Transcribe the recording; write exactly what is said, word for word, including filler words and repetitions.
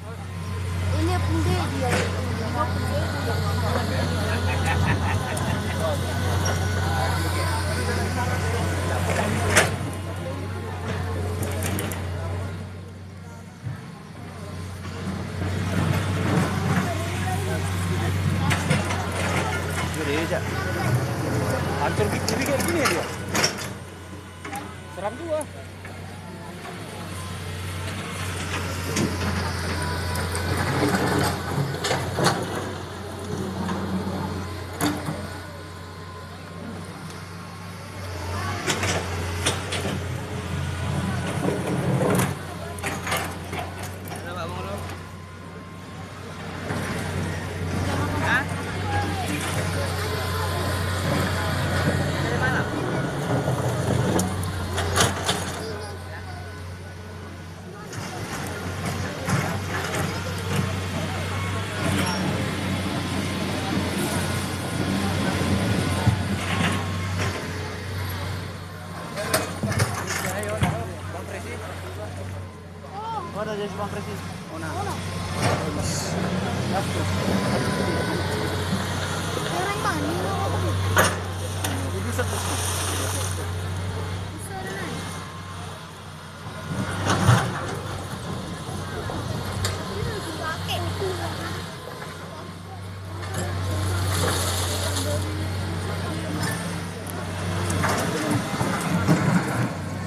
Ini pun dia, dia. Jadi, jak. Hancur gigi kayak gini dia. Seram juga. Oh, ada jadi Bang Presi. Oh, nah. Orang mana? Ini satu.